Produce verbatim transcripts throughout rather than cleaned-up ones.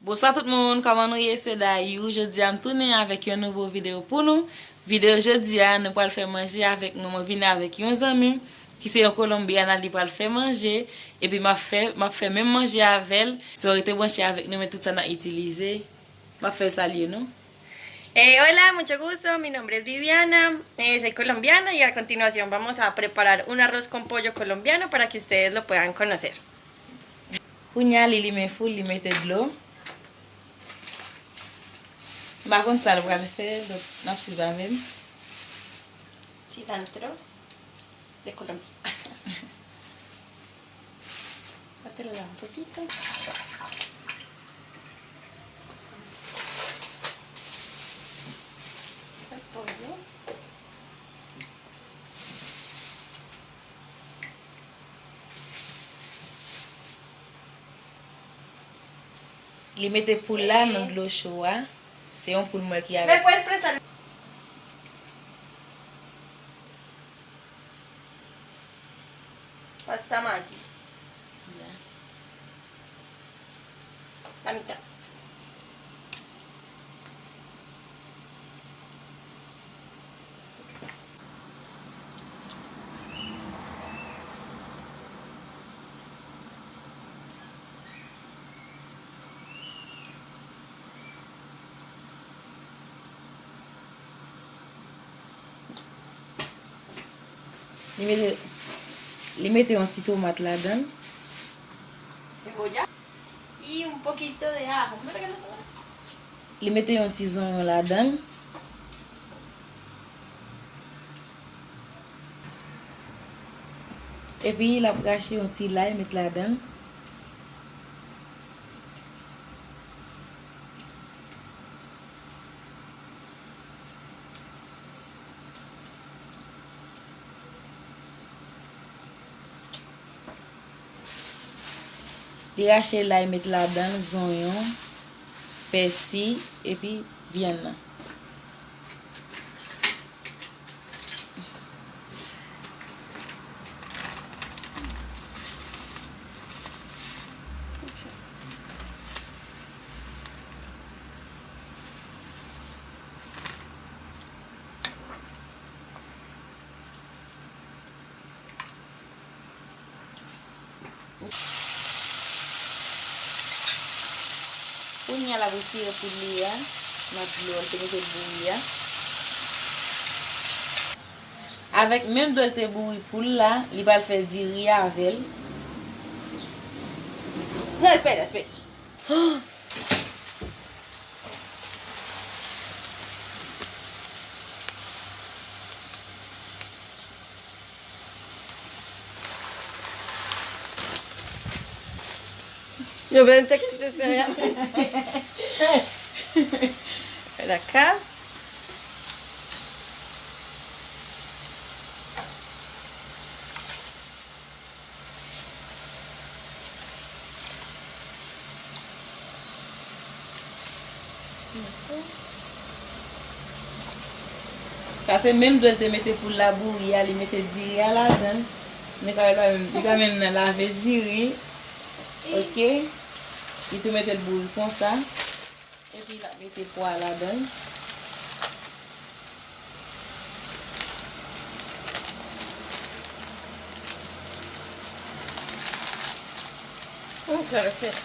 Bonswa tout moun, kòman nou ye? Se Dayou. Jodi a m tounen avèk yon nouvo videyo pou nou. Videyo jodi a, nou pral fè manje avèk mwen. Mwen vini avèk yon zanmi ki se yon Kolonbyana, li pral fè manje. Epi m ap fè, m ap fè menm manje avè l. So, rete branche avèk nou, men tout sa n a itilize. M ap fè l salye nou. Eh, hola, mucho gusto. Mi nombre es Viviana. Eh, soy colombiana y a continuación vamos a preparar un arroz con pollo colombiano para que ustedes lo puedan conocer. Kounye a li limen fou l, li mete dlo. M pa konn sa l pral fè, donk n ap swiv avè m. Cilantro de Colombia. Pátela un poquito. El pollo. Li mete poul la nan dlo cho a. Se yon poul mwen ki avèk. Pasta Maggi. Ya. La mitad. Li mete, li mete yon ti tomat ladan l. Cebolla y un poquito de ajo. Mwen pa ta gade sa. Li mete yon ti zonyon ladan l. Epi l ap rache yon ti lay met ladan l. Li rache lay met ladan l, zonyon, pèsi, epi vyann nan. Kounye a l ap retire poul li a nan dlo l te mete l bouyi a. Avèk menm dlo l te bouyi poul la, li pral fè diri avè l. No, espera, espera. Yo ven tek se ya. Ven acá. Sa se menm dlo l te mete poul la bouyi a, li mete diri a ladan l. Men ka wè l pa menm, li pa menm nan lave diri. Ok. Li tou mete l bouyi konsa. Epi l ap mete pwa ladan l. Mwen fè l fèt.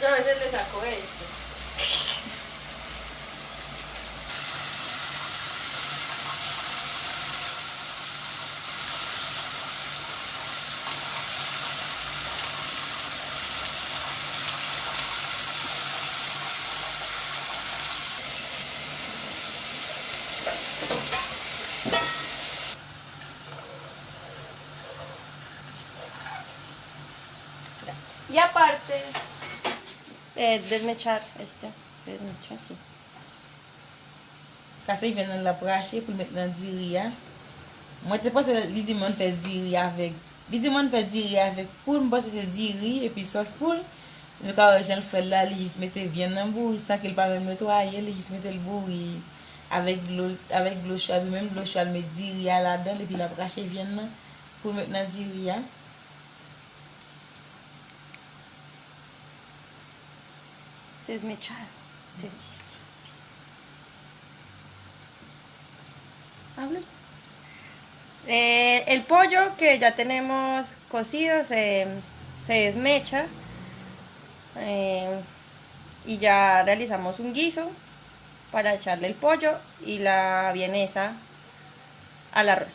Yo, ese no está cohecho. Y aparte, eh, desmechar este, desmechar, sí. Sa se vyann nan l ap rache pou l met nan diri a. Mwen te panse li di m ann fè diri avèk, li di m ann fè diri avèk poul, m panse se diri epi sòs poul. Nou ka wè jan l fè l la, li jis mete vyann nan bouyi san ke l pa menm netwaye, li jis mete l bouyi avèk dlo, avèk dlo cho a, epi menm dlo cho a l met diri a ladan l, epi l ap rache vyann nan. Pou met nan diri a. Desmechar. Delicioso. Hablo. Eh, el pollo que ya tenemos cocido se, se desmecha. Eh, y ya realizamos un guiso para echarle el pollo y la vienesa al arroz.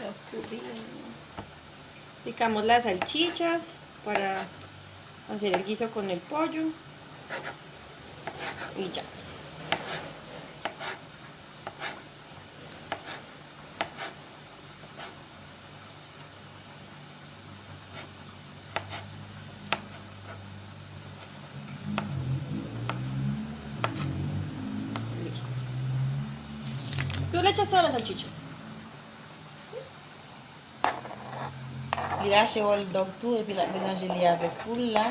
Las cubrimos. Picamos las salchichas para hacer el guiso con el pollo. Y ya. Listo. ¿Tú le echaste a las salchichas? Li rache hot dog tou, epi l ap melanje li avèk poul la.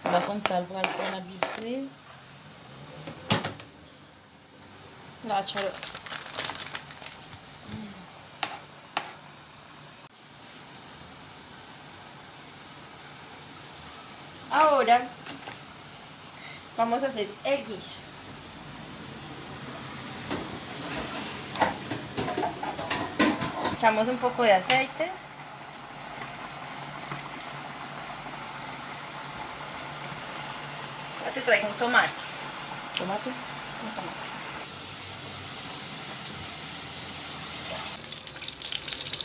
M pa konn sa l pral fè, n ap jis swiv. Gotcha. Ahora vamos a hacer el guiso. Echamos un poco de aceite. Ahora te traigo un tomate. ¿Tomate? Un tomate.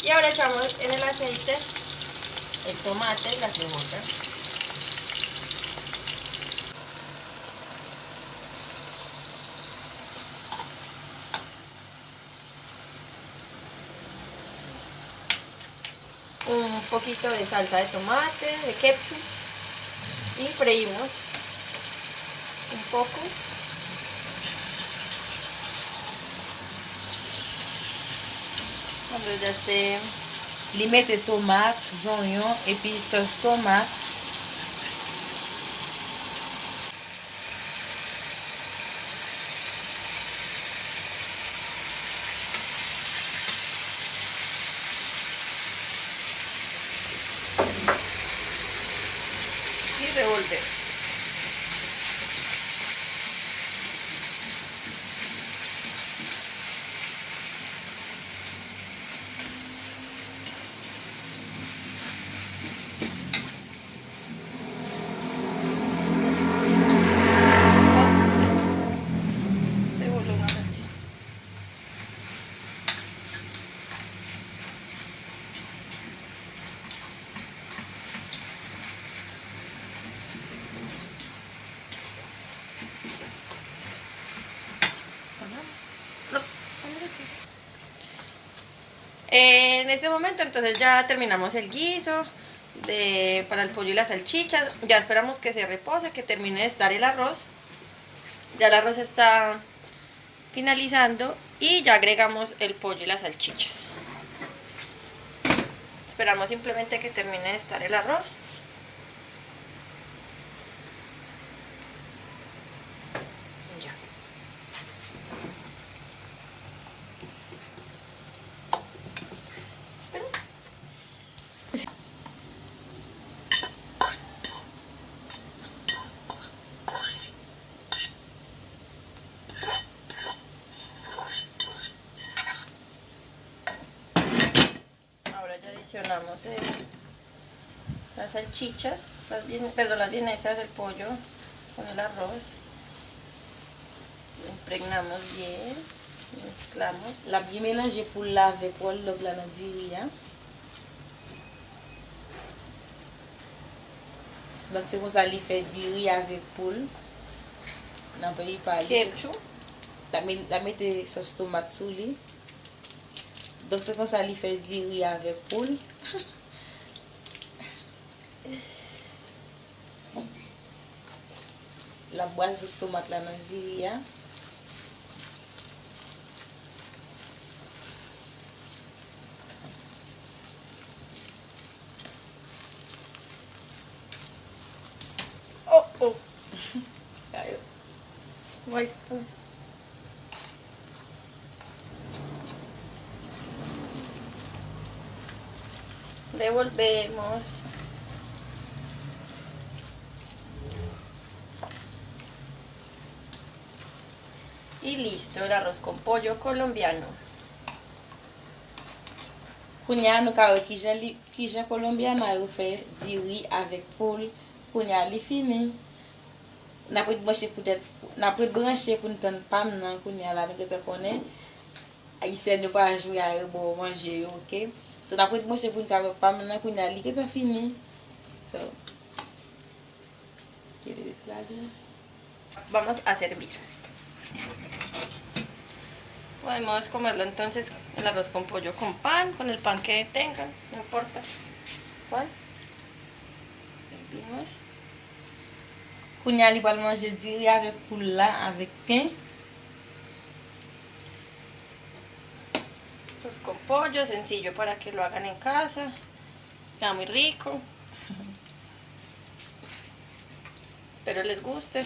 Y ahora echamos en el aceite el tomate y la cebolla. Un poquito de salsa de tomate, de ketchup, y freímos un poco. Cuando ya esté. Li mete tomat, zonyon, epi sòs tomat. Y revolver. Eh, en este momento, entonces, ya terminamos el guiso de, para el pollo y la salchicha. Ya esperamos que se repose, que termine de estar el arroz. Ya el arroz está finalizando y ya agregamos el pollo y las salchichas. Esperamos simplemente que termine de estar el arroz. Ya. Ahora ya adicionamos el, las salchichas, las vien-, perdón, las vienesas, el pollo con el arroz. Lo impregnamos bien, mezclamos. L ap byen melanje poul la avèk hot dog la nan diri a. Donk, se konsa li fè diri avèk poul nan peyi pa li. Ketchup. L ap me-, l ap mete sòs tomat sou li. Donk, se konsa li fè diri avèk poul. L ap bwè zous tomat la nan diri a. Oh, oh. Ayo. Woy, pou. Devolvemos. Y listo, el arroz con pollo colombiano. Kounye a nou ka wè kijan li, kijan kolonbyana yo fè diri avèk poul. Kounye a li fini. N ap ret branche poutèt, n ap ret branche pou n tann pa m nan kounye a la, nou gentan konnen. Ayisyen yo pa jwe a yo ba w manje yo, oke? So, n ap ret branche pou n ka wè pa m nan kounye a, li gentan fini. So, kele de la bien. Vamos a servir. Podemos comerlo entonces el arroz con pollo con pan, con el pan que tenga, no importa cuál. Servimos. Kounye a li pral manje diri avèk poul la, avèk pen. Arroz con pollo, sencillo para que lo hagan en casa. Queda muy rico. Espero les guste.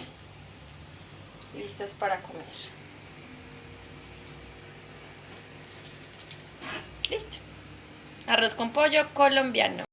Listas para comer. Listo. Arroz con pollo colombiano.